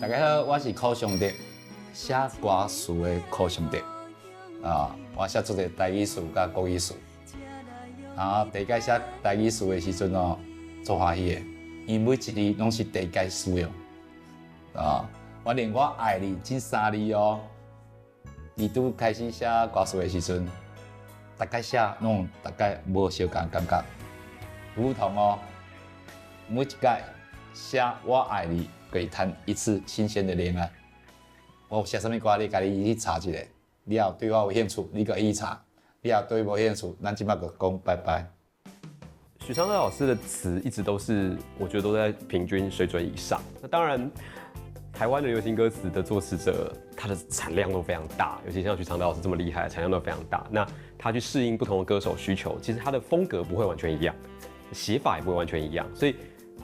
大家好，我是柯尚德，寫歌詞的柯尚德。啊，我寫足濟台語詞佮國語詞。啊，第一擺寫台語詞的時陣哦，足歡喜的，因為每一字攏是第一擺使用。啊，我連我愛你這三字哦，伊拄開始寫歌詞的時陣，逐擺寫攏逐擺無相仝感覺，如同哦，每一擺寫我愛你，可以談一次新鮮的戀愛。我寫啥物歌，你家己去查一下。你若對我有興趣，你閣去查；你若對無興趣，咱這擺就講拜拜。許常德老師的詞一直都是，我覺得都在平均水準以上。那當然，台灣的流行歌詞的作詞者，他的產量都非常大，尤其像許常德老師這麼厲害，產量都非常大。那他去適應不同的歌手需求，其實他的風格不會完全一樣，寫法也不會完全一樣，所以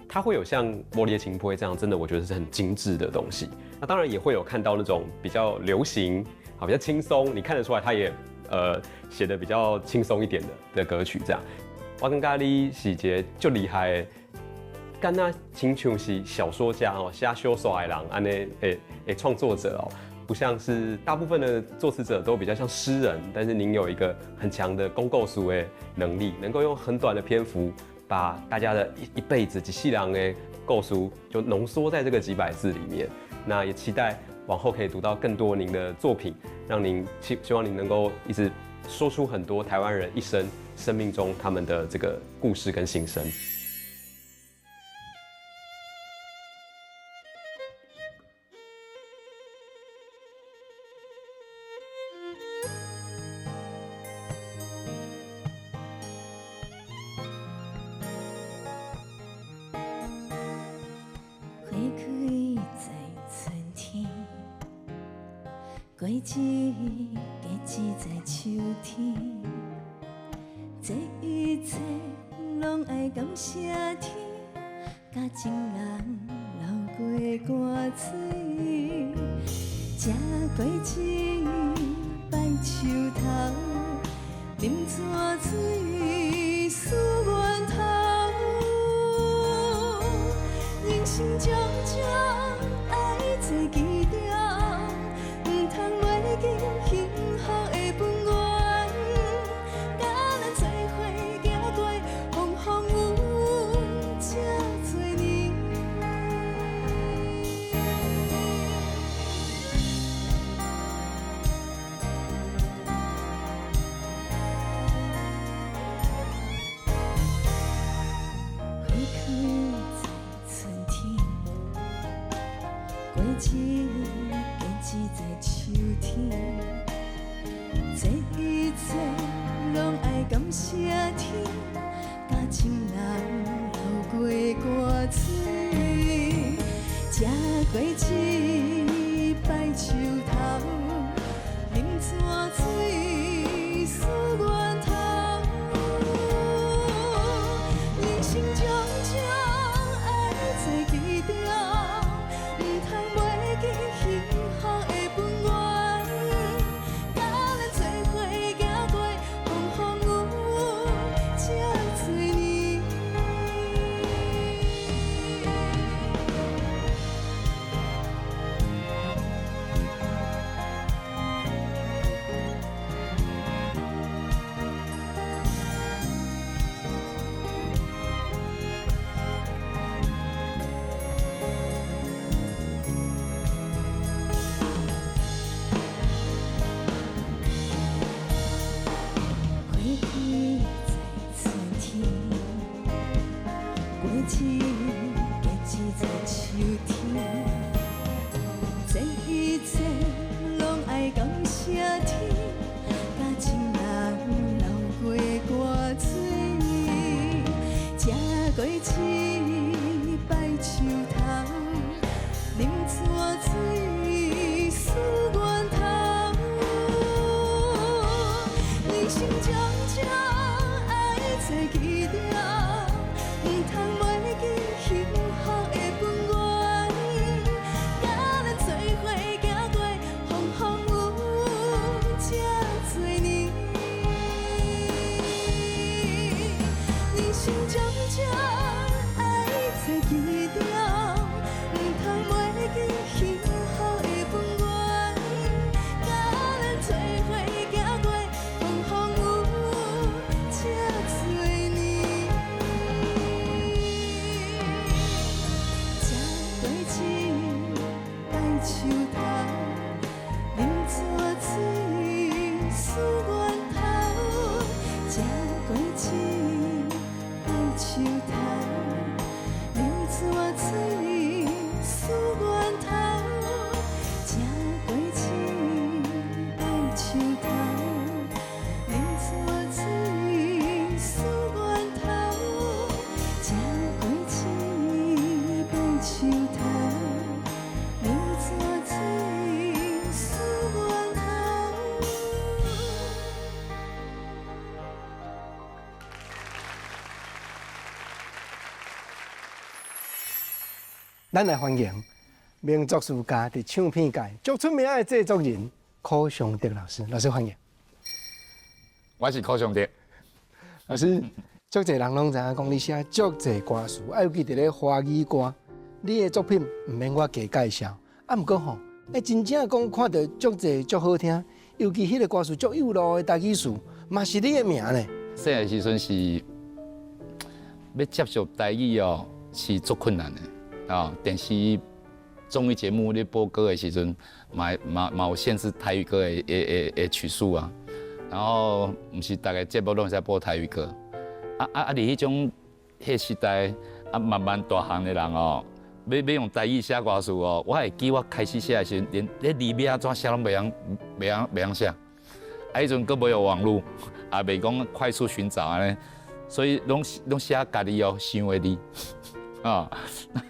他會有像《無你的情批》這樣，真的我覺得是很精緻的東西。那當然也會有看到那種比較流行、好比較輕鬆，你看得出來他也寫得比較輕鬆一點的歌曲這樣。我感覺你是一个足厲害的，敢若親像是小說家哦，寫小說的人按呢的創作者哦，不像是大部分的作詞者都比較像詩人，但是您有一個很強的講故事的能力，能夠用很短的篇幅把大家的一輩子一世人的故事就濃縮在這個幾百字裡面。那也期待往後可以讀到更多您的作品，讓您希望您能夠一直說出很多台灣人一生生命中他們的這個故事跟心聲。花開在春天，果子結子在秋天，這一切攏愛感謝天，佮情人流過汗水，食果子拜樹頭，啉泉水思源頭，人生種種愛在其中，毋通袂記幸福的本源，佮咱做伙行過風風雨雨這多年。花開在春天，果子結子在秋天，這一切攏愛感謝天，佮情人流過汗水，食果子拜樹頭，啉泉水思源頭，人生種種愛在其中，毋通袂記幸福的本源，佮咱做伙行過風風雨雨這多年。樹頭，啉泉水思源頭，食果子拜樹頭，啉泉水思源頭，食果子拜樹頭，啉泉水思源頭，食果子拜樹頭，啉泉水思源頭。咱來歡迎名作詞家佇唱片界足出名的製作人柯尚德老師，老師歡迎。我是柯尚德。老師，足濟人攏知影講你寫足濟歌詞，啊，尤其佇咧華語歌，你的作品毋免我加介紹。啊，毋過吼，真正講看著足濟足好聽，尤其彼個歌詞足有路的台語詞，嘛是你的名呢。細漢時陣是欲接觸台語哦，是足困難的。啊，電視綜藝節目咧播歌的時陣，嘛嘛嘛有限制台語歌的曲數啊。然後毋是逐个節目攏會使播台語歌。啊！佇彼種彼個時代，啊慢慢大漢的人哦，欲用台語寫歌詞哦，我會記我開始寫的時陣，連咧字欲按怎寫攏袂曉，袂曉袂曉寫。啊，彼陣閣無有網路，也袂講快速尋找按呢，所以攏攏寫家己哦想的字。啊，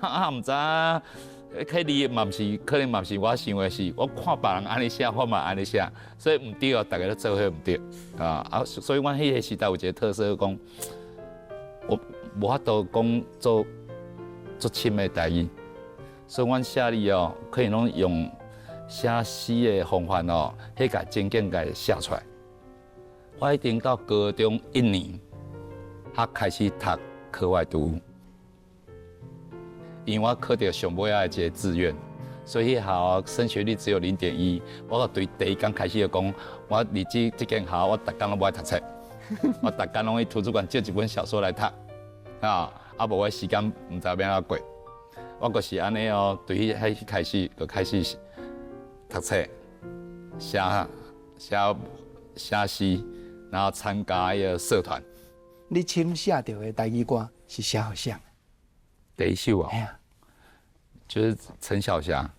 啊，毋知影，彼字嘛毋是，可能嘛毋是我想的是，我看別人按呢寫，我嘛按呢寫，所以毋對哦，逐个都做伙毋對。啊啊，所以阮彼个時代有一個特色，講我無法度講做足深的台語，所以阮寫字哦，可能攏用寫詩的方法哦，彼個情景共寫出來。我一定到高中一年，才開始讀課外讀物。因為我考著上尾仔的一個志願，所以彼校升學率只有0.1。我對第一工開始就講，我佇這這間學校，我逐工攏無愛讀冊，我逐工攏去圖書館借一本小說來讀，啊，啊無我時間毋知欲按怎過。我就是按呢哦，對彼彼開始就開始讀冊、寫寫寫詩，然後參加彼个社團。你親寫著的台語歌是寫予誰？第一首啊，就是陳小霞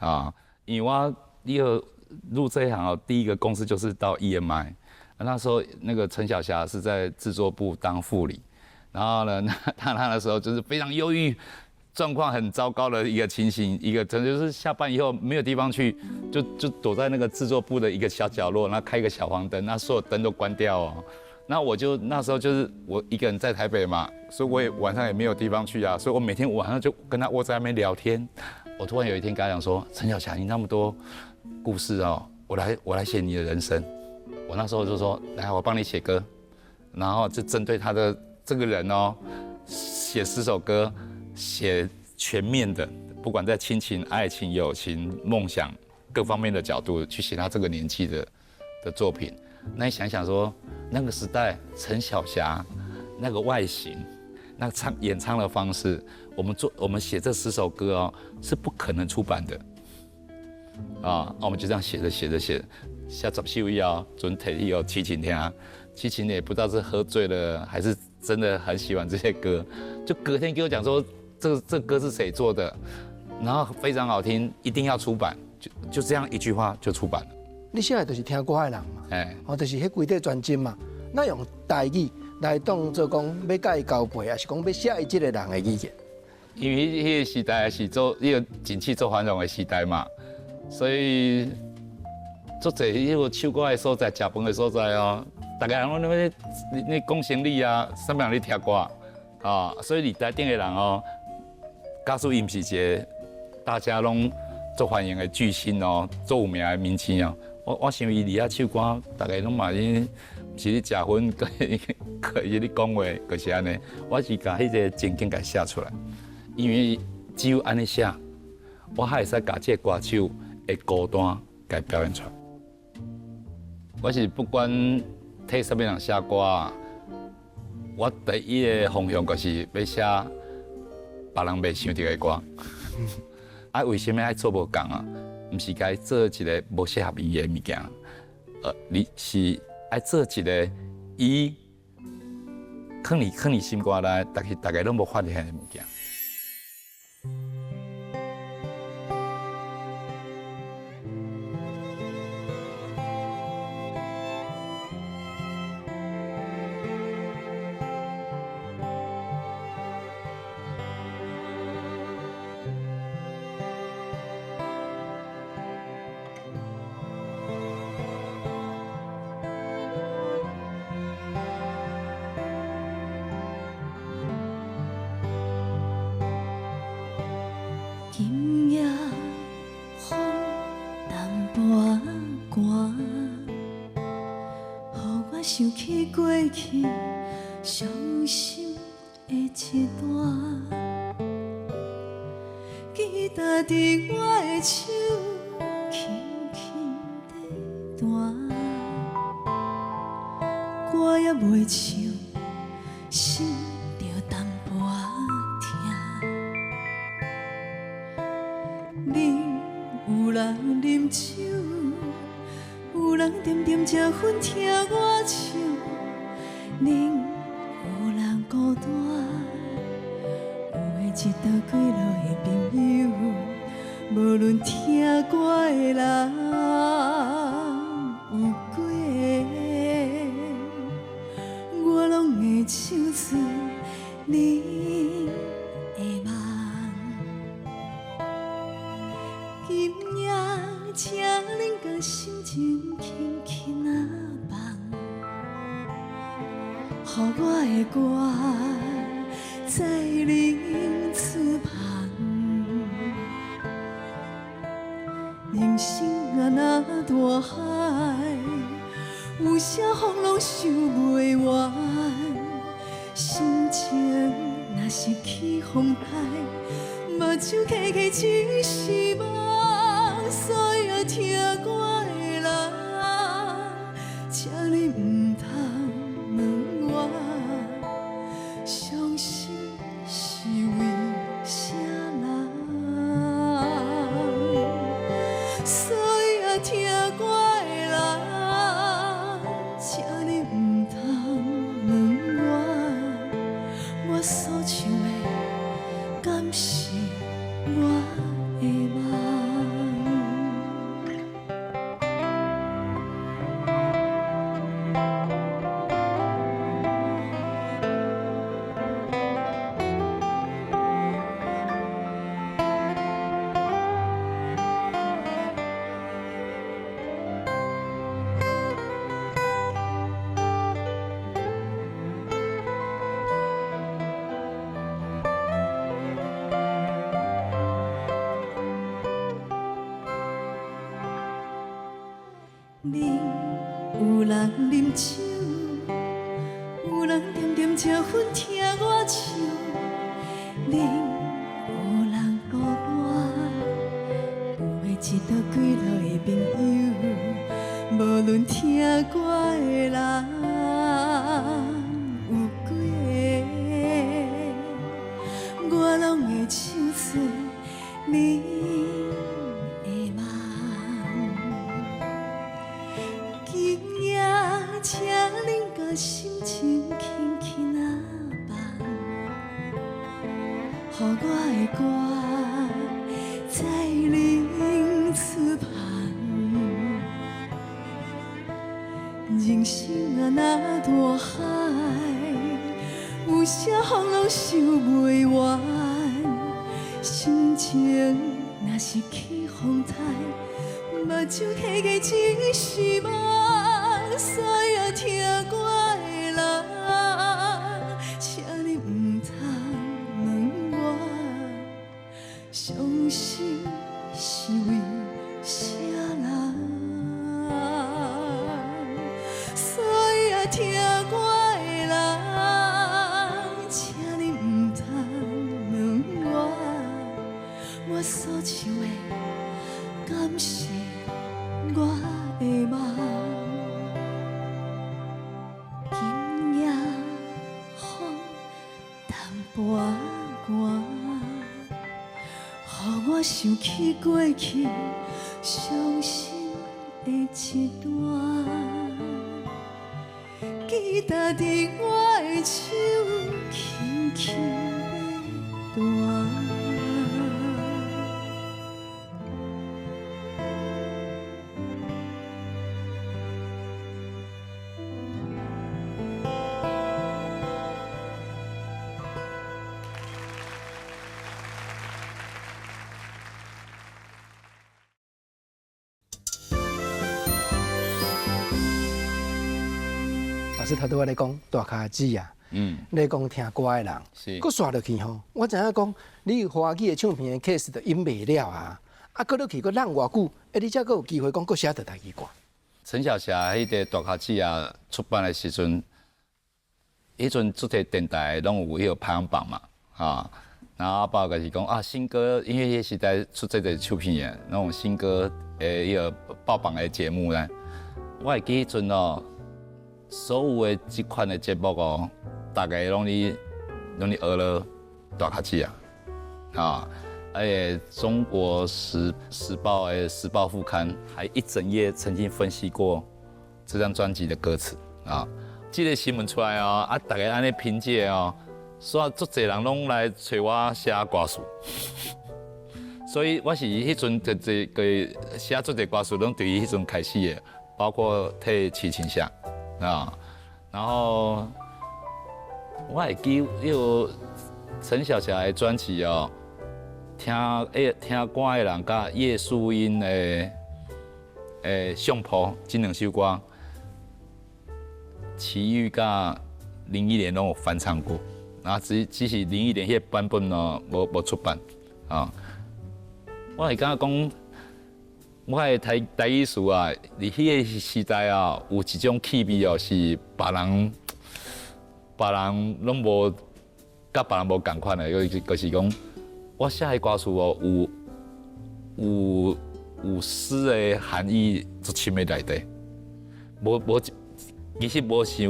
啊，因為我第二入這一行哦，第一個公司就是到 EMI，那時候那個陳小霞是在製作部當副理，然後呢，他那時候就是非常憂鬱，狀況很糟糕的一個情形，一個真就是下班以後沒有地方去，就躲在那個製作部的一個小角落，那開個小黃燈，那所有燈都關掉哦。那我就那時候就是我一個人在台北嘛，所以我也晚上也沒有地方去啊，所以我每天晚上就跟他窩在那邊聊天。我突然有一天跟他講說：“陳小霞，你那麼多故事哦，我來寫你的人生。”我那時候就說：“來，我幫你寫歌。”然後就針對他的這個人哦，寫10首歌，寫全面的，不管在親情、愛情、友情、夢想各方面的角度去寫他這個年紀的作品。那你想想說，那個時代陳小霞那個外形，那唱演唱的方式，我們寫這十首歌哦，是不可能出版的。啊，我們就這樣寫着寫着寫，寫十首以後，準提去予齊秦聽，齊秦也不知道是喝醉了還是真的很喜歡這些歌，就隔天跟我講說，這歌是誰做的，然後非常好聽，一定要出版，就這樣一句話就出版了。你寫的就是聽歌的人嘛，哦，就是彼規塊專輯嘛，那用台語來當做講欲共伊交陪，抑是講欲寫伊這個人的語言。因為彼個時代是做彼個景氣做繁榮的時代嘛，所以足濟彼個唱歌的所在、食飯的所在哦，逐家人攏咧咧講生理啊，啥物人咧聽歌啊，所以佇台頂的人哦，假使伊毋是一個大家攏足歡迎的巨星哦，足有名的明星哦。我想伊佇遐唱歌，逐家攏嘛是毋是咧食薰，閣是咧講話，就是按呢。我是共彼個情景共寫出來，因為只有按呢寫，我才會使共這個歌手的孤單共表現出來。我是不管替啥物人寫歌，我第一个方向就是欲寫別人袂想著的歌。啊，為啥物愛做無仝啊？毋是共伊做一个無適合伊的物件，你是愛做一个伊囥佇心肝內，但是大家攏無發現的物件。今夜風淡薄寒，予我想起過去傷心的一段。吉他佇我的手輕輕地彈，歌猶未唱，心就淡薄疼。恁有人啉酒，有人点点食薰聽我唱，恁有人孤單，有的一道幾落的朋友，無論聽歌的人有幾个，我攏會唱出恁的夢。今夜，請恁共心情輕輕仔放，予我的歌在恁厝旁。人生啊，若大海，有啥风浪想袂完。心情若是起风台，目睭开开只是梦。所以愛聽歌的人，請你毋通問我，傷心是為啥人？所以愛聽歌的人，請你毋通問我，我所唱的敢是我的夢？恁有人啉酒，有人点點食薰聽我唱，恁有人孤單，有的一道幾落的朋友，無論聽歌的人有幾个，我攏會唱出恁的夢。今夜，請恁共心情輕輕仔放，予我的歌在恁厝旁。人生啊，若大海，有啥風浪想袂完。心情若是起風台，目睭開開只是夢。所以愛聽歌的人，請你毋通問我，傷心是為啥人？所以愛聽歌的人，請你毋通問我，我所唱的敢是我的夢？今夜風淡薄寒，予我想起過去傷心的一段，吉他佇我的手輕輕欲彈。老師頭拄仔咧講大跤子啊，咧講聽歌的人，閣煞落去吼，我知影講你華語的唱片的 case 就演袂了啊，啊，閣落去閣浪偌久，欸，你才閣有機會講閣寫著台語歌。陳小霞彼個大跤子啊出版的時陣，彼陣足濟電台攏有彼個排行榜嘛，啊，然後包括是講啊新歌，因為彼個時代出這個唱片的，那種新歌的彼個報榜的節目咧，我會記彼陣哦。所有的這款的節目哦，大家攏咧攏咧學了大跤子啊，啊，而且中國時時報的時報副刊還一整頁曾經分析過這張專輯的歌詞啊。這個新聞出來哦，啊，大家按呢評價哦，所以足濟人攏來揣我寫歌詞，所以我是彼陣就這個寫足濟歌詞，攏對彼陣開始的，包括替齊秦寫。啊，然後我會記彼個陳小霞的專輯哦，聽欸聽歌的人佮葉樹英的欸相撲這兩首歌，齊豫佮林憶蓮攏有翻唱過，然後只只是林憶蓮彼個版本哦，無無出版啊。我會感覺講。我的台台語詞啊，佇彼個時代啊，有一種氣味哦，是別人別人攏無佮別人無仝款的，就是講，我寫的歌詞哦，有有有詩的含義足深的內底，無無其實無像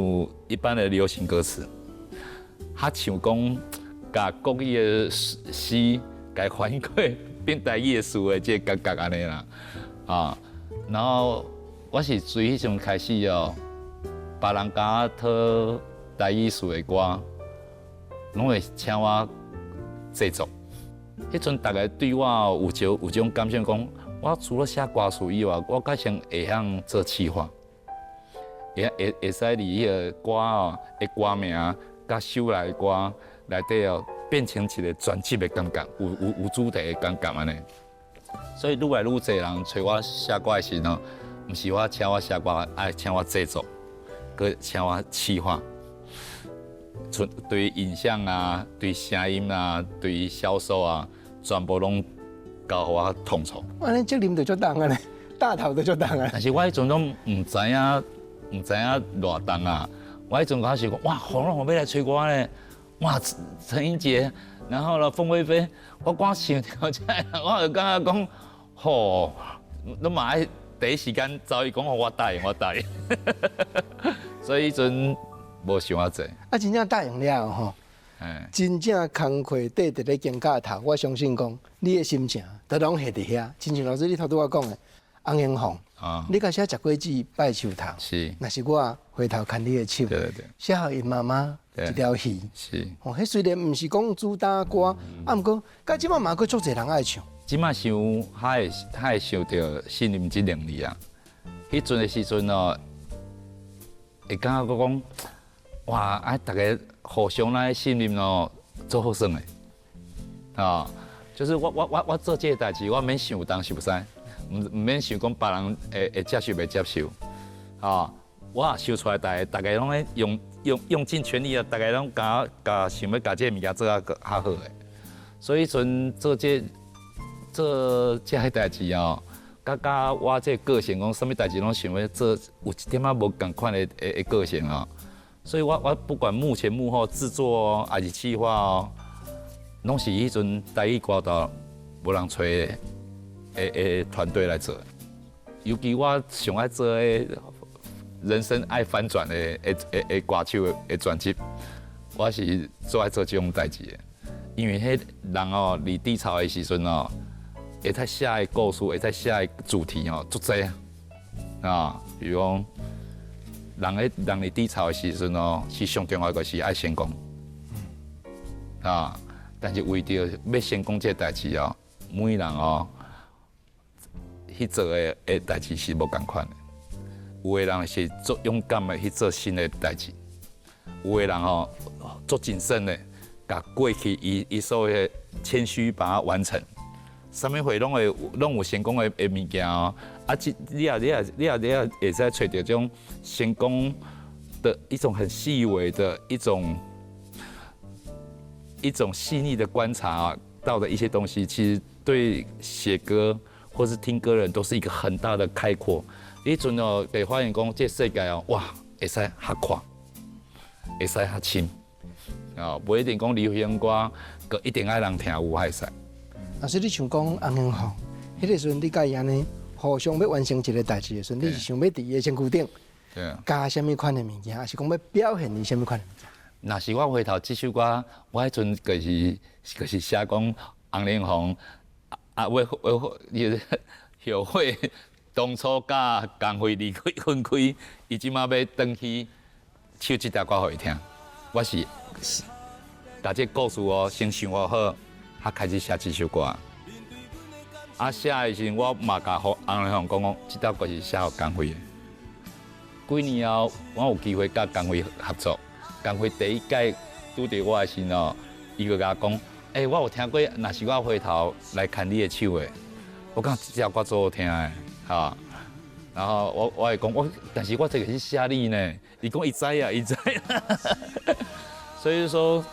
一般的流行歌詞，較像講共國語的詩共翻過變台語的詞的這個感覺按呢啦，啊，然後我是隨彼陣開始哦，別人共我討台語詞的歌，攏會請我製作。彼陣逐家對我有種有種感想，講我除了寫歌詞以外，我較先會曉做企劃，會會會使佇彼個歌哦的歌名佮首來的歌內底哦。變成一個專輯的感覺，有有有主題的感覺按呢。所以愈來愈濟人揣我寫歌的時陣，毋是我請我寫歌，愛請我製作，閣請我企劃，從對影像啊，對聲音啊，對銷售啊，全部攏交予我統籌。按呢責任就足重啊咧，大頭就足重啊。但是我彼陣攏毋知影，毋知影偌重啊。我彼陣開始講，哇，洪榮宏欲來揣我咧。哇，陳英傑，然後呢，鳳飛飛，我光想著這個，我就感覺講，吼，攏嘛愛第一時間走伊講，我答應，我答應，所以彼陣無想遐濟。啊，真正答應了後吼，真正工課綴佇咧肩胛頭，我相信講你的心情都攏會佇遐。親像老師你頭拄仔講的，洪英鳳，你共寫食果子拜樹頭，是，若是我回頭牽你的手，對對對，寫予𪜶媽媽一條魚，是，哦，彼雖然毋是講主打歌，啊，毋過到這擺嘛閣足濟人愛唱。這擺想，較會較會想著信任這兩字啊。彼陣的時陣哦，會感覺講，哇！啊，逐家互相來信任哦，足好耍的，啊，就是我我我我做這個代誌，我免想東想西，毋毋免想講別人會會接受袂接受，啊，我若想出來，逐家逐家攏咧用用用盡全力啊，逐家攏共共想欲共這個物件做較較好的，所以彼陣做這個做這个代誌哦，佮佮我這個個性講，啥物代誌攏想欲做，有一點仔無仝款的的的個性哦。所以我我不管幕前幕後製作哦，抑是企劃哦，攏是彼陣台語歌壇無人揣的的的團隊來做。尤其我上愛做的人生愛翻轉的的的的歌手的專輯，我是最愛做這種代誌的，因為彼人哦，佇低潮的時陣哦，會使寫的故事，會使寫的主題哦，足濟啊。比如講，人咧人佇低潮的時陣哦，是上重要的就是愛成功。啊，但是為著欲成功這个代誌哦，每人哦去做的代誌是無仝款的。有的人是足勇敢的去做新的代誌，有的人哦足謹慎的，共過去伊所謂的謙虛把它完成。啥物貨攏會攏有成功的物件哦。啊，這你也會使揣著這種成功的一種很細微的一種細膩的觀察啊，到的一些東西，其實對寫歌或是聽歌人都是一個很大的開闊。彼陣哦，會發現講這世界哦，哇，會使較闊，會使較深，哦，無一定講流行歌，閣一定愛人聽有會使。老師，你像講洪延鳳，彼个時陣你佮伊按呢互相欲完成一个代誌的時陣，你是想欲佇伊的身軀頂加啥物款的物件，抑是講欲表現伊啥物款的物件？若是我回頭這首歌，我彼陣就是寫講洪延鳳啊，欲後悔當初佮江蕙離開分開，伊這馬欲轉去唱這條歌予伊聽。我是共這個故事哦，先想好，才開始寫這首歌。啊，寫的時陣我嘛共洪延鳳講講，這條歌是寫予江蕙的。幾年後，我有機會佮江蕙合作。江蕙第一擺拄著我的時哦，伊就共我講：欸，我有聽過，若是我回頭來牽你的手的，我感覺這條歌足好聽的，哈。然後我會講我，但是我這個是寫你呢，伊講伊知啊，伊知。所以說，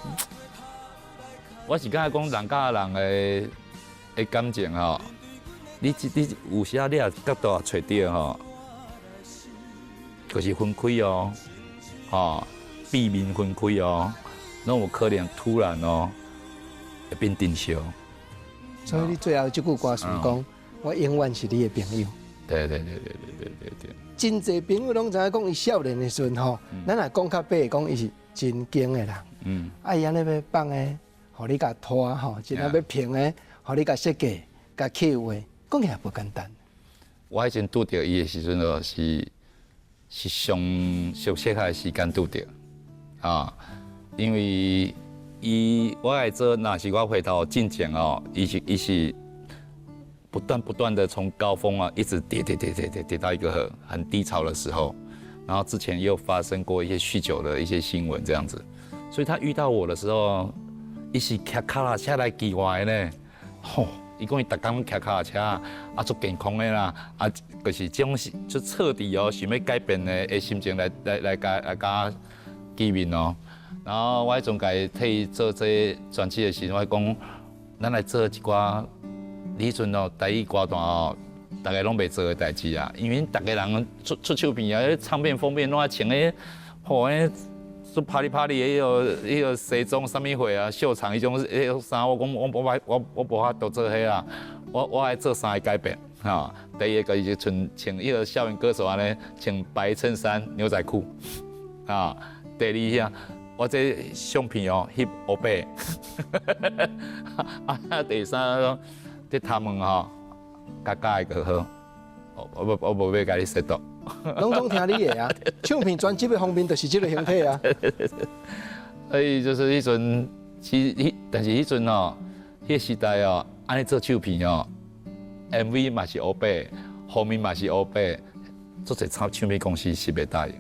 我是感覺講人佮人的感情吼，你有時啊，你若角度也揣著吼，就是分開哦，吼，避免分開哦，攏有可能突然哦會變珍惜。所以你最後這句歌詞講，我永遠是你的朋友。對對對對對對對。真濟朋友攏知影講，伊少年的時陣吼，咱若講較白，講伊是真堅的人。啊，伊按呢欲放的，予你共拖吼，真正欲平的，予你共設計、共策劃，講起來無簡單。我彼陣拄著伊的時陣，就是上上適合的時間拄著，啊，因為伊我來做，若是我回頭進前哦，伊是不斷不斷的從高峰啊，一直跌跌跌跌跌跌到一個很低潮的時候，然後之前又發生過一些酗酒的一些新聞這樣子，所以他遇到我的時候，伊是騎腳踏車來見我的呢，吼，伊講伊逐工騎腳踏車，啊，足健康的啦，啊，就是這種是就徹底哦，想欲改變的心情來來來共我見面哦，然後我彼陣共伊替伊做這專輯的時陣，我講，咱來做一寡。彼陣哦，台語歌壇哦，逐个攏袂做的代誌啊，因為逐个人出唱片啊，唱片封面攏愛穿彼，吼，彼做啪里啪里的彼个西裝啥物貨啊，秀場彼種彼種衫，我講我無法度做彼啦，我愛做三个改變，哈，第一個就是穿彼个校園歌手按呢，穿白襯衫牛仔褲，啊，第二項，我這相片哦翕烏白，啊，第三。這頭毛吼，佮鉸就好，我無欲共你說毒。攏總聽你的啊！唱片專輯的封面就是這個形體啊。所以就是彼陣，其實但是彼陣哦，彼個時代哦，按呢做唱片哦，MV 嘛是烏白，封面嘛是烏白，足濟唱片公司是袂答應。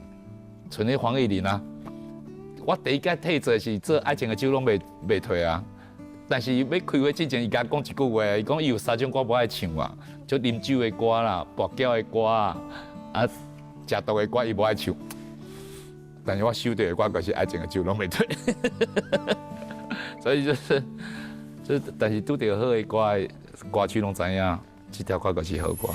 像彼黃義玲啊，我第一擺替做是做愛情的酒攏袂退啊。但是欲開會之前，伊共我講一句話，伊講伊有三種歌無愛唱啊，就啉酒的歌啦、跋筊的歌啊、啊食毒的歌，伊無愛唱。但是我收著的歌就是愛情的酒攏袂退，所以就是，就但是拄著好的歌，歌手攏知影，這條歌就是好歌。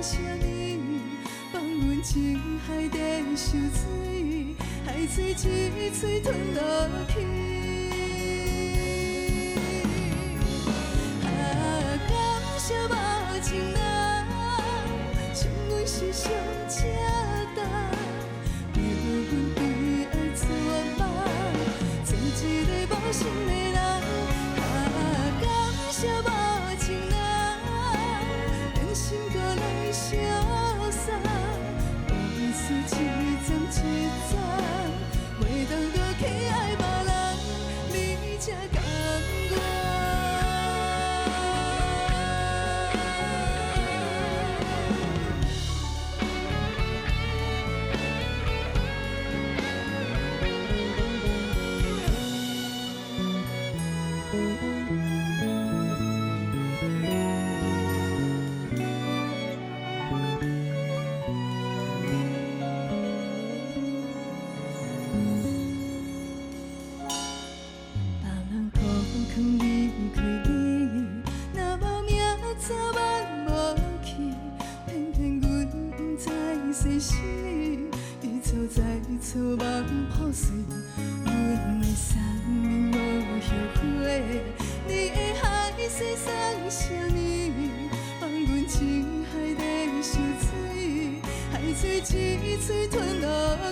啥物？放阮情海底受水，海水一喙吞落去。啊，感谢无情人，伤阮是伤这重，叫阮对爱绝望，做一个无心的人。啊，感谢无情人，变心阁来相送，往事一桩一桩，袂当阁去爱别人，你才甘愿。别人苦囥离开你，若无命早晚无去，偏偏阮不知世事，一错再错梦破碎，阮的生命无后悔，你的海誓送啥物？放阮情海底受水，海水一喙吞落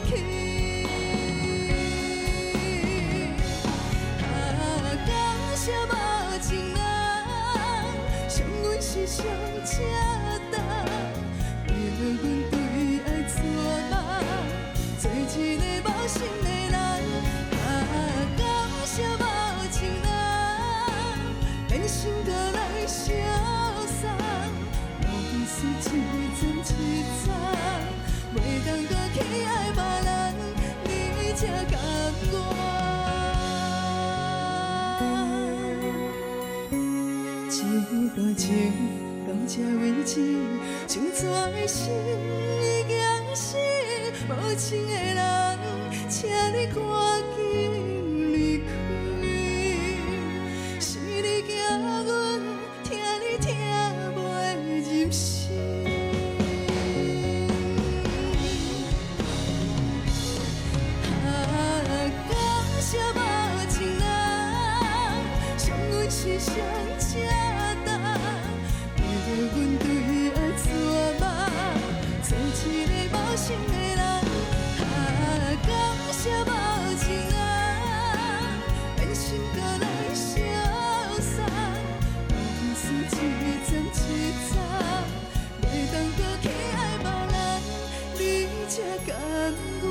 去。啊，感谢无情人，伤阮是伤这重，叫阮对爱绝望，做一个无心的人。啊，感谢无情人，变心阁来相送，往事一桩一桩，袂当阁去爱别人，你才甘愿。这段情到这为止，像纸的心已经死，无情的人，请你赶紧离开。是你叫阮疼你疼袂入心。啊，感谢无情人，伤阮是伤这重，叫阮对爱绝望，做一个无心的人。啊，感谢无情人，变心阁来相送，往事一桩一桩，袂当阁去爱别人，你才甘愿。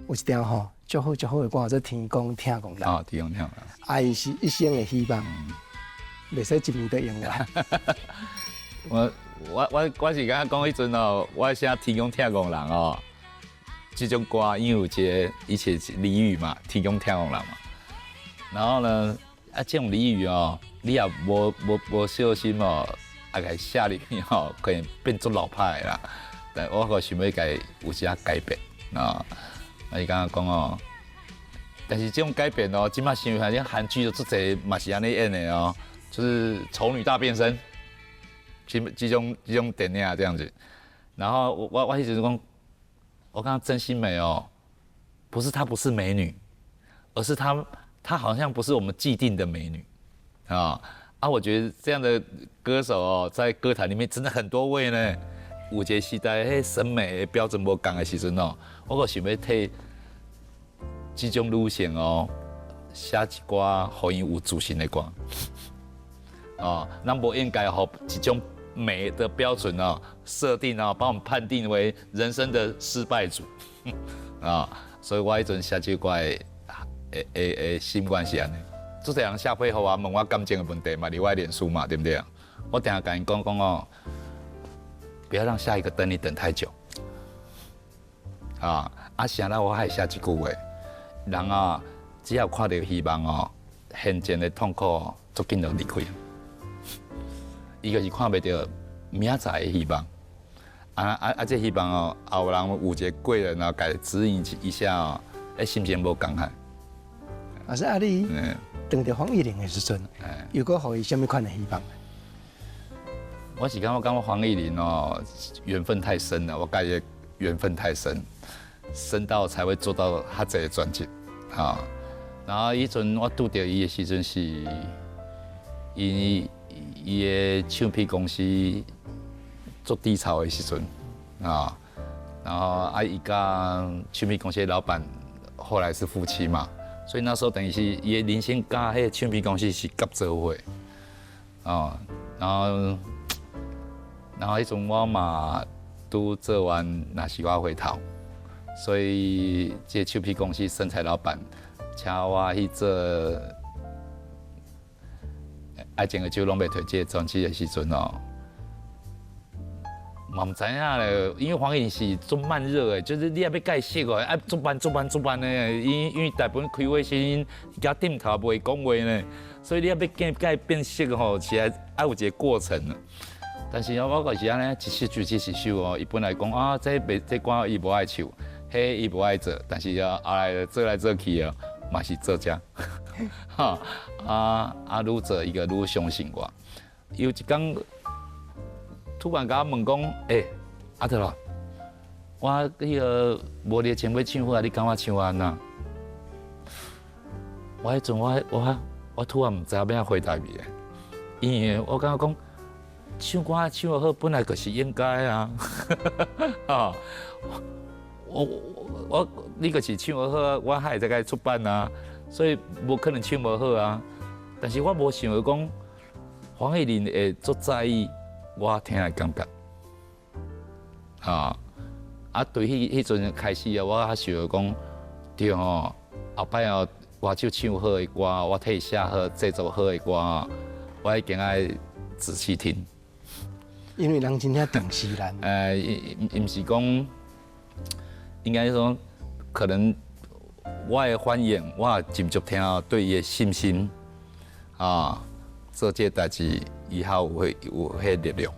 有一条吼，足好足好的歌，叫做《天公疼憨人》。哦，天公疼憨人。爱是一生的希望，袂使一暝就用完。我是感觉讲彼阵哦，我写《天公疼憨人》哦，这种歌因为有一个以前俚语嘛，天公疼憨人嘛。然后呢，啊，这种俚语哦，你也无小心哦，啊，共写入去吼，可能变做老派啦。但我阁想欲共有啥改变啊？啊，伊感觉讲哦，但是这种改变哦，这马想看，韩剧都足济嘛是按呢演的哦，就是丑女大变身，这种电影这样子。然后我彼阵讲，我感觉郑欣美哦，不是她不是美女，而是她好像不是我们既定的美女啊啊！我觉得这样的歌手哦，在歌坛里面真的很多位呢。有一个时代，彼审美的标准无仝的时阵哦，我阁想欲替这种女性哦，写一寡予𪜶有自信的歌。哦，咱无应该予一种美的标准哦，设定哦，把我们判定为人生的失败组啊。所以我彼阵写这歌的心愿是按呢。足济人写批予我问我感情的问题嘛，伫我脸书嘛，对毋对？我定定共𪜶讲讲哦。不要让下一个等你等太久，啊！啊，啥啦我還會寫一句話，人啊，只要看著希望哦，現前的痛苦哦，足緊就離開。伊就是看袂著明仔載的希望。啊啊啊！這希望哦，後人有一個貴人啊，共指引一下哦，欸，心情無仝款。啊，是啊，你當著黃乙玲的時陣，又閣予伊啥物款的希望？我是感覺黃乙玲哦，緣分太深了，我感覺緣分太深，深到才會做到遐濟的專輯，哈。然後彼陣我拄著伊的時陣是，伊伊的唱片公司做低潮的時陣，啊，然後啊伊佮唱片公司的老闆後來是夫妻嘛，所以那時候等於是伊的人生佮彼個唱片公司是合做伙，啊，然後彼陣我嘛拄做完若是我回頭，所以這個唱片公司生財老闆請我去做愛情的酒攏袂退這個專輯的時陣哦，嘛毋知影咧，因為黃乙玲是足慢熱的，就是你欲共伊熟哦，愛足慢足慢足慢的，因為大部分開會時陣佮點頭袂講話呢，所以你欲共伊變熟吼，是愛愛有一個過程。但是我就是按呢，一首就一首哦。伊本來講啊，這袂這歌伊無愛唱，彼伊無愛做，但是啊，後來做來做去哦，嘛是做這，哈啊啊，愈做伊閣愈相信我。有一工突然共我問講，欸，阿德羅，我彼個無熱情欲唱好啊，你感覺唱按怎？我彼陣我突然毋知影欲按怎回答伊的，因為我感覺講，唱歌唱得好，本來就是應該啊！啊，我你就是唱得好，我還會使共出版啊，所以無可能唱無好啊。但是我無想著講黃乙玲會足在意我聽的感覺，啊啊！對彼陣開始啊，我較想著講，對吼，後擺哦，歌手唱好的歌，我替伊寫好、製作好的歌，我一定愛仔細聽。因為人真正重視咱。毋是講，應該說，可能我的反應，我斟酌聽對伊的信心，啊，做這個代誌，伊較有彼有彼力量。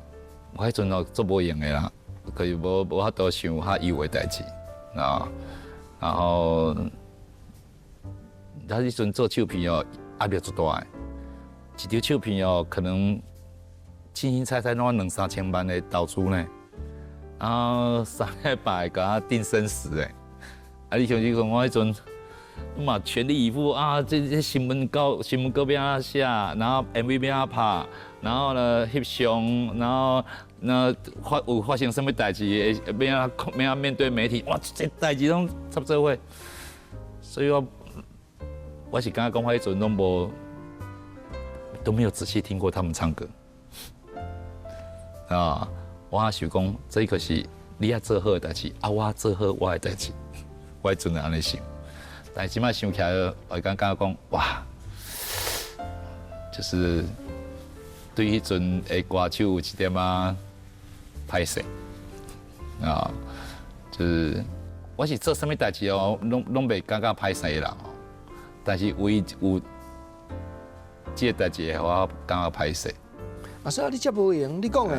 我彼陣哦足無閒的啦，可是無法度想較有的代誌，啊，然後，他彼陣做唱片哦，壓力足大的，一張唱片哦，可能凊凊彩彩攏兩三千萬的投資呢，然後3禮拜共我定生死的，啊！你像你講我彼陣嘛全力以赴啊，這新聞稿欲按怎寫，然後 MV 欲按怎拍，然後呢翕相，然後那發生啥物代誌，欲按怎欲按怎面對媒體，哇！這代誌攏插做伙，所以我是感覺講我彼陣攏無都沒有仔細聽過他們唱歌。啊！我想講，這個是你愛做好的代誌，啊，我做好我的代誌，我彼陣按呢想。但是這擺想起來，我感覺講，哇，就是對彼陣的歌手有一點仔歹勢啊，就是我是做啥物代誌哦，攏袂感覺歹勢的人哦。但是唯一有這個代誌，予我感覺歹勢。啊，所以你遮無閒，你講的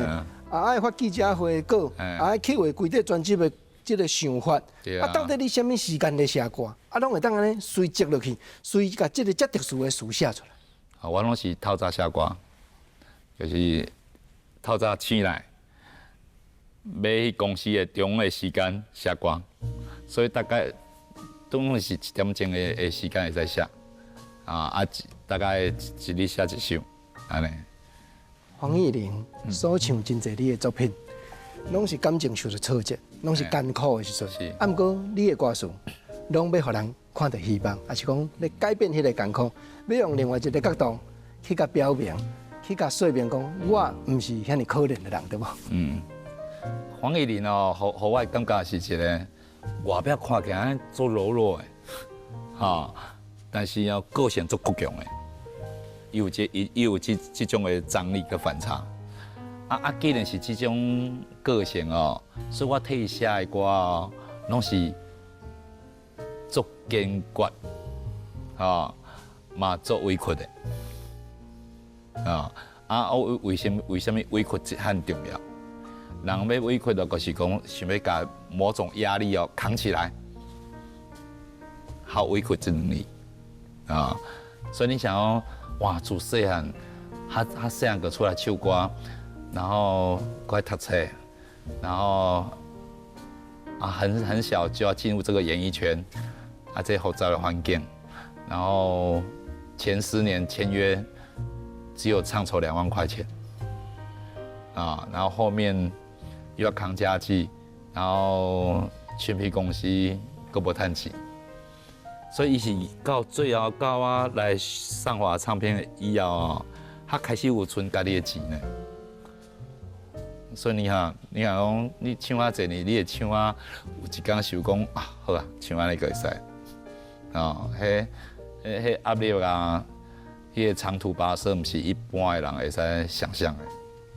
啊，愛發記者會稿，啊，愛企劃規塊專輯的這個想法，啊，到底你啥物時間咧寫歌？啊，攏會當按呢隨接落去，隨共這個遮特殊的詞寫出來。啊，我攏是透早寫歌，就是透早醒來，欲去公司的中午的時間寫歌，所以大概總是一點鐘的時間會使寫，啊，大概一日寫一首，按呢。黃乙玲所唱真濟你的作品，攏是感情受著挫折，攏是艱苦的時陣。啊，毋過你的歌詞，攏欲予人看著希望，抑是講欲改變彼個艱苦，欲用另外一個角度去共表明，去共說明講，我毋是遐爾可憐的人，對無？嗯，黃乙玲哦，予我的感覺是一個外表看起來足柔弱的，哈，但是哦個性足倔強的。伊有這種的張力佮反差，啊啊！既然是這種個性哦，所以我替伊寫的歌哦，攏是足堅決，吼嘛足委屈的，啊啊！我為什麼委屈這很重要？人欲委屈的，就是講想欲共某種壓力哦扛起來，好委屈這兩字啊！所以你想哦，哇，自細漢，他細漢就出來唱歌，然後閣愛讀冊，然後啊很小就要進入這個演藝圈，啊這複雜的環境，然後前10年簽約只有唱酬2萬塊錢，啊，然後後面又要扛家計，然後唱片公司閣無趁錢，所以伊是到最後到我來上華唱片以後哦，才開始有賰家己的錢呢。所以你看，你若講你唱啊濟年，你會唱啊，有一工想講啊，好啊，唱按呢就會使，哦，彼彼壓力啊，彼個長途跋涉，毋是一般的人會使想象的。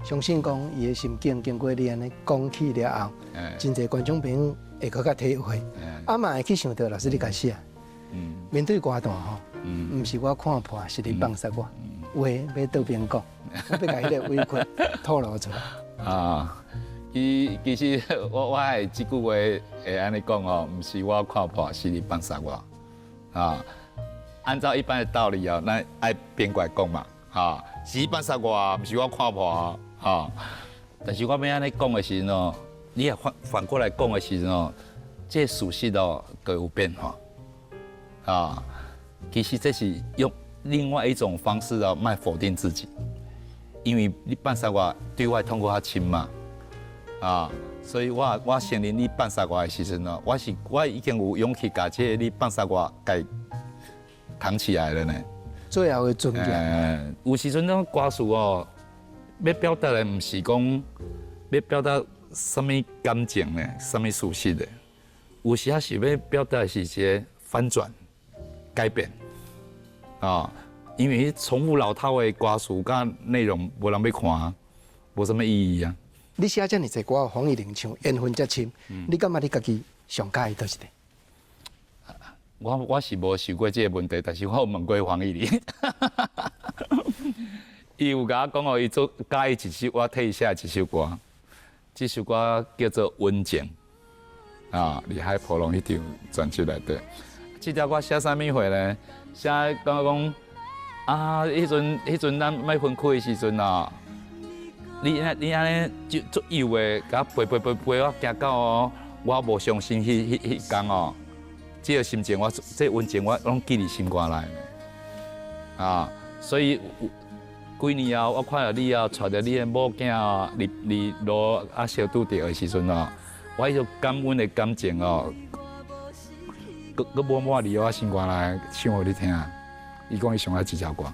相信講伊的心境經過你按呢講起了後，真濟觀眾朋友會閣較體會，啊嘛會去想著老師你共寫，面對歌壇吼，毋是我看破，是你放殺我，話欲倒邊講，我欲共彼个委屈吐露出來。啊，其實我會這句話會按呢講哦，毋是我看破，是你放殺我。啊，按照一般的道理哦，咱愛變過來講嘛，哈，是你放殺我，毋是我看破啊。但是我欲按呢講的時陣哦，你也反過來講的時陣哦，這個事實哦，就有變化。啊，其實這是用另外一種方式哦，莫否定自己。因為你放殺我，對我的痛苦較深嘛，啊，所以我承認你放殺我的時陣哦，我已經有勇氣共這個你放殺我共扛起來了呢。最後的尊嚴。有時陣種歌詞哦，欲表達的毋是講欲表達啥物感情呢，啥物事實的，有時仔是欲表達的是一個翻轉、改變，啊。因為重複老套的歌詞佮內容，無人欲看，無啥物意義啊。你寫遮爾濟歌，黃乙玲唱，緣分遮深，你感覺你家己上佮意佗一個？我是無想過這個問題，但是我有問過黃乙玲，伊有共我講哦，伊足佮意一首，我替伊寫一首歌，這首歌叫做《溫情》，啊，佇海波浪彼張專輯內底。這條歌寫啥物貨呢？寫講講。啊！彼陣咱欲分開的時陣啊，你按呢就足幼的，共我陪陪陪陪我行到哦，我無傷心彼工哦，這個心情我這溫情我攏記佇心肝內。啊，所以幾年後我看著你啊，帶著你的某囝哦，佇路啊相拄著的時陣哦，我彼種感恩的感情哦，閣閣滿滿佇我心肝內唱予你聽。伊講伊上愛這首歌。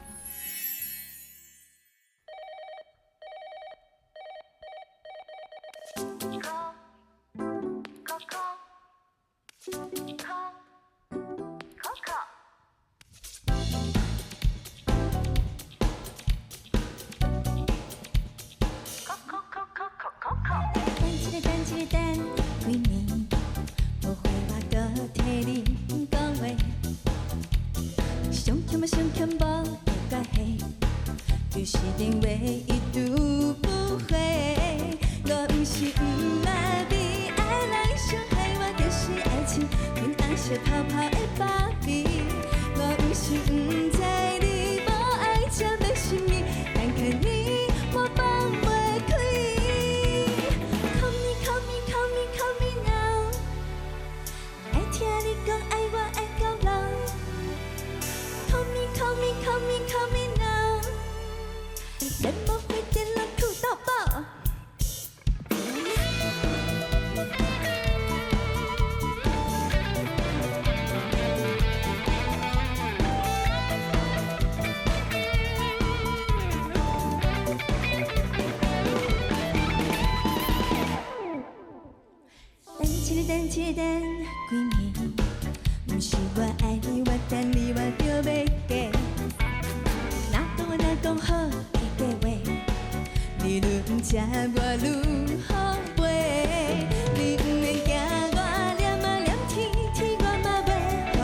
你毋免驚我念啊念天，天我嘛袂予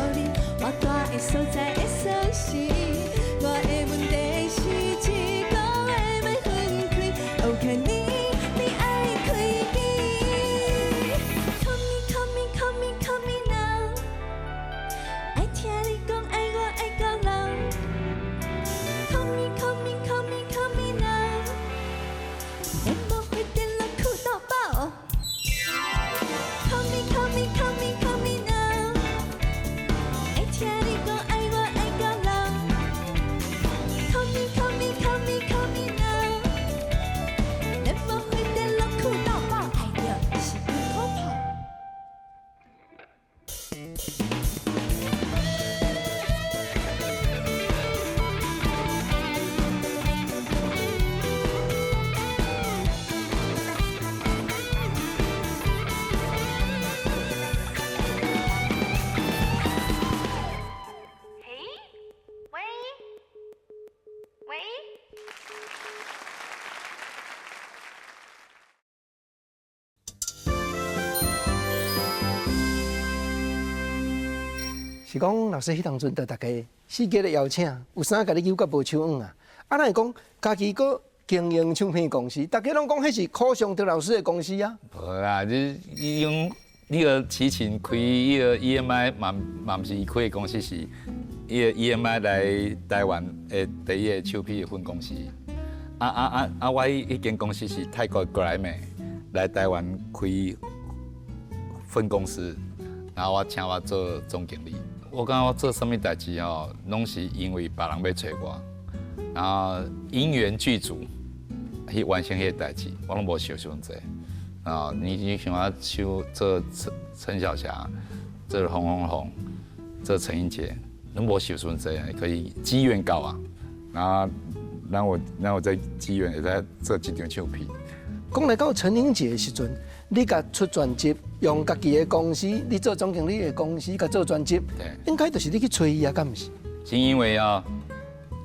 是講老師彼當陣對大家四界的邀請，有啥共你糾結無手軟啊？啊，咱會講家己閣經營唱片公司，大家攏講彼是柯尚德老師的公司啊。無啦，你伊用你個齊秦開彼個 EMI 嘛嘛毋是伊開的公司，是彼個 EMI 來台灣的第一個唱片的分公司。啊啊啊啊！我彼間公司是泰國格萊美來台灣開分公司，然後我請我做總經理。我感覺我做啥物代誌吼，攏是因為別人欲揣我，然後因緣具足去完成彼個代誌，我攏無想傷濟。啊，你像我像做陳陳小霞，做洪紅紅，做陳英傑，攏無想傷濟，可以機緣到啊，然後讓我在機緣會使做這張唱片。講來到陳英傑的時陣，你共出專輯，用家己的公司，你做總經理的公司，共做專輯，應該就是你去揣伊啊，敢毋是？是因為啊，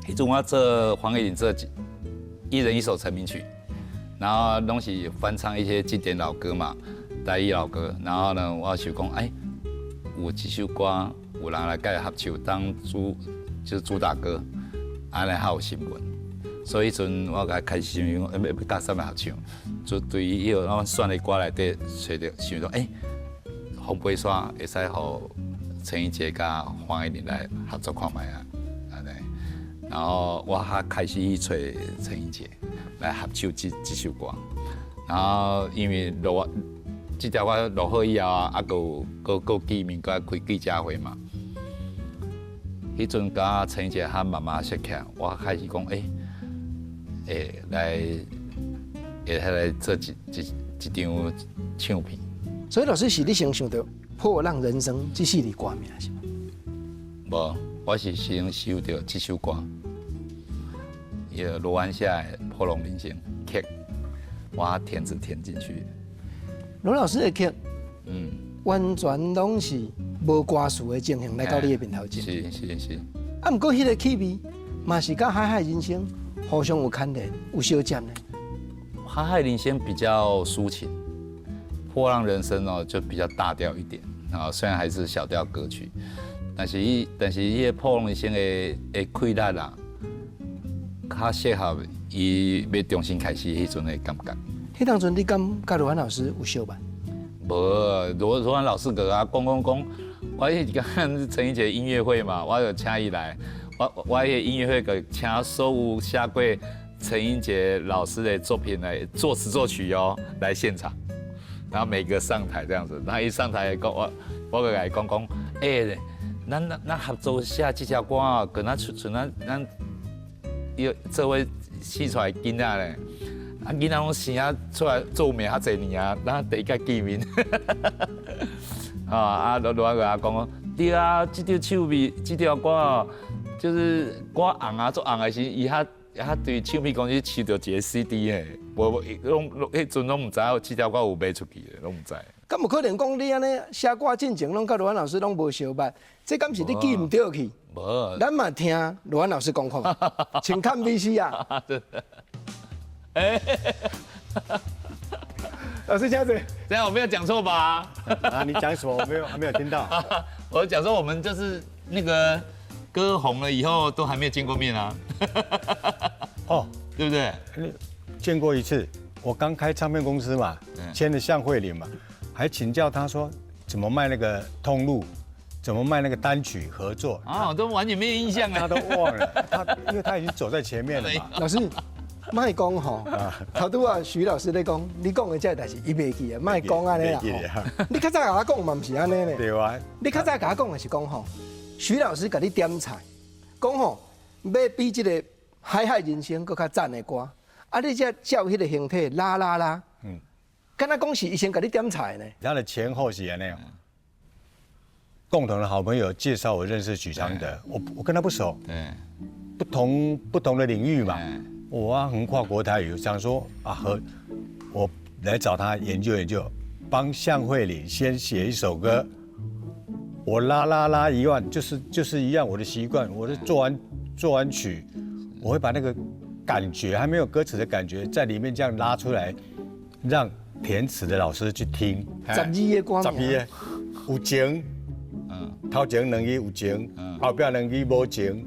彼陣我做黃乙玲做一人一首成名曲，然後攏是翻唱一些經典老歌嘛，台語老歌。然後呢，我想講，哎，有這首歌有人來共合唱當主，就是主打歌，按呢較有新聞。所以彼陣我共開始想，欲共啥物合唱，就對彼個我選的歌內底揣著，想說，欸，風飛沙會使予陳英傑佮黃乙玲來合作看覓啊，按呢。然後我較開始去揣陳英傑來合唱這首歌，然後因為錄這條歌錄好以後啊，閣有閣閣見面，閣開記者會嘛。彼陣佮陳英傑較慢慢熟起來，我開始講，欸。會來會使來做一張唱片。所以老師是你先想著《破浪人生》這四字歌名是嗎？無，我是先想著這首歌，伊個羅安寫的《破浪人生》曲，我填詞填進去。羅老師的曲，完全攏是無歌詞的情形來到你的面頭前。是是是。啊，毋過彼個氣味嘛是佮海海人生互相有牽連，有相接呢。海海人生比較抒情，破浪人生哦就比較大調一點啊，雖然還是小調歌曲，但是伊但是彼個破浪人生的氣力啦，較適合伊欲重新開始彼陣的感覺。彼當陣你敢佮羅安老師有相捌？無，羅安老師閣共我講講講，我彼間陳英傑音樂會嘛，我就請伊來。我彼個音樂會閣請所有寫過陳英傑老師的作品來作詞作曲哦，來現場，然後每個上台這樣子，然後一上台講我我閣共伊講講，欸，咱合作寫這條歌哦，敢若像像咱咱有這位生出來囡仔咧，啊囡仔攏生啊出來做名較濟年啊，咱第一擺見面，啊啊羅羅安閣共我講，對啊，這張唱片這條歌哦。就是歌紅啊，做紅的時，伊較較對唱片公司收著一個 CD 的，無無，攏攏彼陣攏毋知影這條歌有賣出去的，攏毋知。敢有可能講你按呢寫歌進前攏佮羅安老師攏無相捌，這敢是你記毋著去？無。咱嘛聽羅安老師講看覓，請看 VCR 啊。欸，老師請坐。等下我沒有講錯吧？啊，你講什麼？我沒有，還沒有聽到。我講說我們就是那個。歌紅了以後都還沒有見過面啊，哦，對不對？見過一次，我剛開唱片公司嘛，簽了向慧玲嘛，還請教他說怎麼賣那個通路，怎麼賣那個單曲合作啊，我都完全沒有印象啊，他都忘了，他因為他已經走在前面了嘛。老師，莫講吼，頭拄仔許老師咧講，你講的這個代誌，伊袂記啊，莫講按呢啦。你較早共我講嘛，毋是按呢呢。對啊。你較早共我講的是講吼。許老師共你點菜，講吼欲比這個海海人生閣較讚的歌，啊，你才照彼個形體啦啦啦，敢若講是伊先共你點菜呢？他的前後是按呢。共同的好朋友介绍我认识许常德，我跟他不熟，不同的领域嘛，我啊横跨国台语，想说啊和我来找他研究研究，帮向慧琳先写一首歌，我拉拉拉一万，就是一样我的习惯，我是做完曲，我会把那个感觉还没有歌词的感觉在里面这样拉出来，让填词的老师去听。12个歌十二个有情，頭前兩句有情，後壁兩句無情，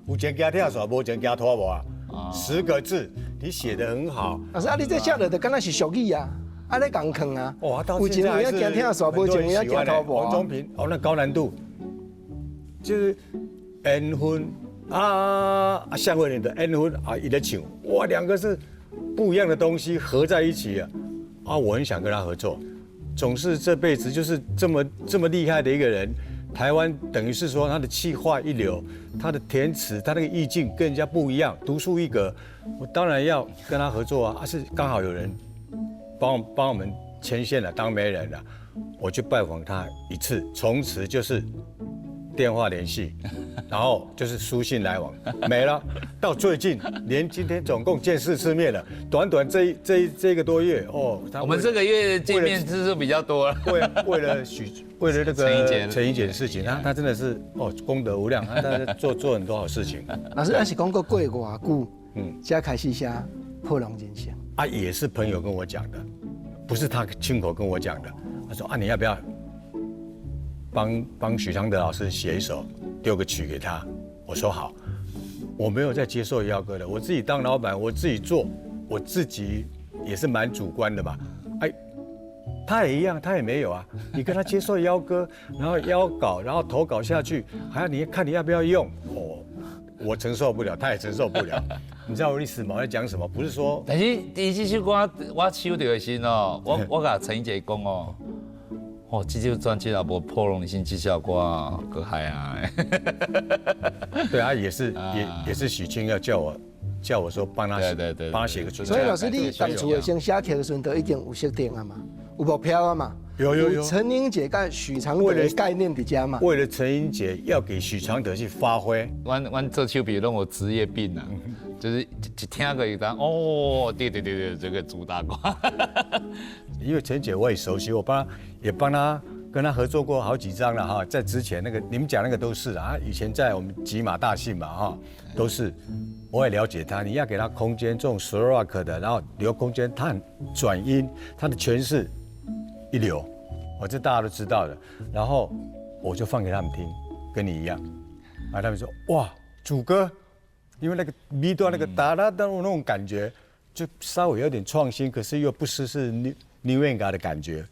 有情驚拆線，無情驚拖磨啊。10個字，你寫得很好。老師啊，你這寫落就敢若是俗語啊，啊咧共囥啊。哇，有情有影驚拆線，無情有影驚拖磨。王中平，哦，那高難度，就是緣分啊，向慧琳的緣分啊，伊咧唱，哇，兩個是不一樣的東西合在一起啊，啊，我很想跟他合作，總是這輩子就是這麼這麼厲害的一個人。台灣等於是說他的企劃一流，他的填詞，他那個意境跟人家不一樣，獨樹一格。我當然要跟他合作啊！啊，是剛好有人幫我們牽線了，當媒人了，我去拜訪他一次，從此就是電話聯繫，然後就是書信來往，沒了。到最近，連今天總共見4次面了，短短這一個多月哦。我們這個月見面次數比較多了。為了那個陳英傑的事情，他真的是哦功德無量，他在做很多好事情。老師，那是講過過偌久，才開始寫《破浪人生》？啊，也是朋友跟我講的，不是他親口跟我講的。他說啊，你要不要幫許常德老師寫一首，丟個曲給他？我說好。我沒有在接受邀歌的，我自己當老闆，我自己做，我自己也是蠻主觀的嘛。哎，他也一樣，他也沒有啊。你跟他接受邀歌，然後邀稿，然後投稿下去，還要你看你要不要用。哦，我承受不了，他也承受不了。你知道我意思嗎？我在講什麼？不是說，但是伊這首歌我收著的時哦，我共陳英傑講哦，哦，這首專輯若無破浪人生這首歌，閣害啊！對啊，也是也是許清要叫我說幫他寫，幫他寫個曲。所以老師，你當初先寫曲的時陣，就已經有設定啊嘛，有目標啊嘛。有有有。陳英傑佮許常德的概念佇遮嘛。為了陳英傑要給許常德去發揮。阮做手臂攏有職業病啊，就是一聽過一單，哦，對對對對，這個主打歌。因為陳姐我也熟悉，我幫也幫他跟他合作過好幾張了哈，在之前那個你們講那個都是啊，以前在我們吉馬大信嘛哈，都是我也了解他，你要給他空間，這種 slow rock 的，然後留空間，他很轉音，他的詮釋一流，我這大家都知道的。然後我就放給他們聽，跟你一樣，啊，他們說哇，主歌，因為那個 B 段那個哒哒哒那種感覺，就稍微有點創新，可是又不失是 New Era 的感覺，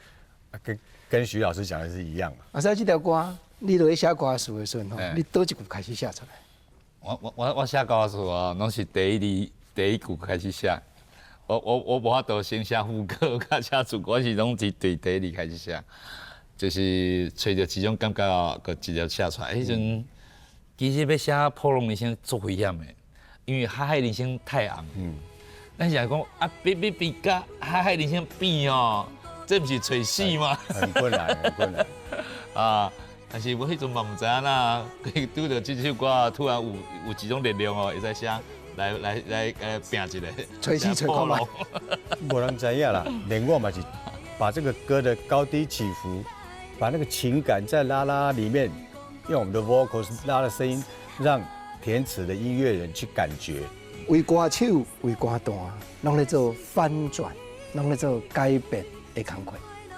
跟許老師講的是一樣。老師，這條歌你落去寫歌詞的時陣，你佗一句開始寫出來？我寫歌詞啊，攏是第一字第一句開始寫。我無法度先寫副歌，較寫主歌，我是攏是對第一字開始寫，就是揣著這種感覺啊，閣直接寫出來。彼陣其實欲寫破浪人生足危險的，因為海海人生太紅。咱是講啊，欲比佮海海人生比哦，這毋是揣死嗎？很困難，很困難。啊，但是我彼陣嘛毋知影啦，拄著這首歌突然有一種力量哦，會使寫來拚一下。揣死揣看覓。無人知影啦，連我嘛是把這個歌的高低起伏，把那個情感在拉拉裡面，用我們的 vocals 拉的聲音，讓填詞的音樂人去感覺。為歌手、為歌壇，攏咧做翻轉，攏咧做改變的工課。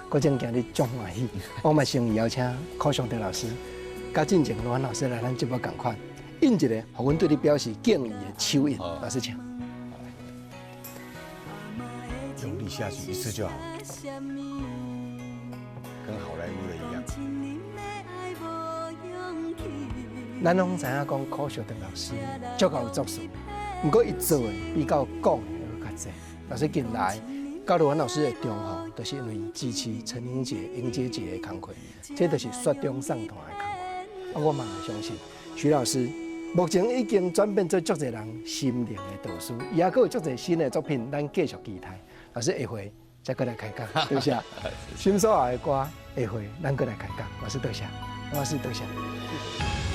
國正今日足歡喜，我嘛誠意邀請柯尚德老師，佮進前羅安老師來咱節目仝款，印一个，予阮對你表示敬意的手印。老師請。用力下去一次就好，跟好萊塢的一樣。咱攏知影講柯尚德老師足夠做事，毋過伊做的比較講的閣較濟。老師近來佮羅安老師的重逢，就是因為支持陳英傑、英傑姐的工課，這就是雪中送炭的工課。啊，我嘛相信許老師目前已經轉變做足濟人心靈的導師，伊猶閣有足濟新的作品，咱繼續期待。老師下回再閣來開講，多謝。心所愛的歌，下回咱閣來開講。老師多謝。老師多謝。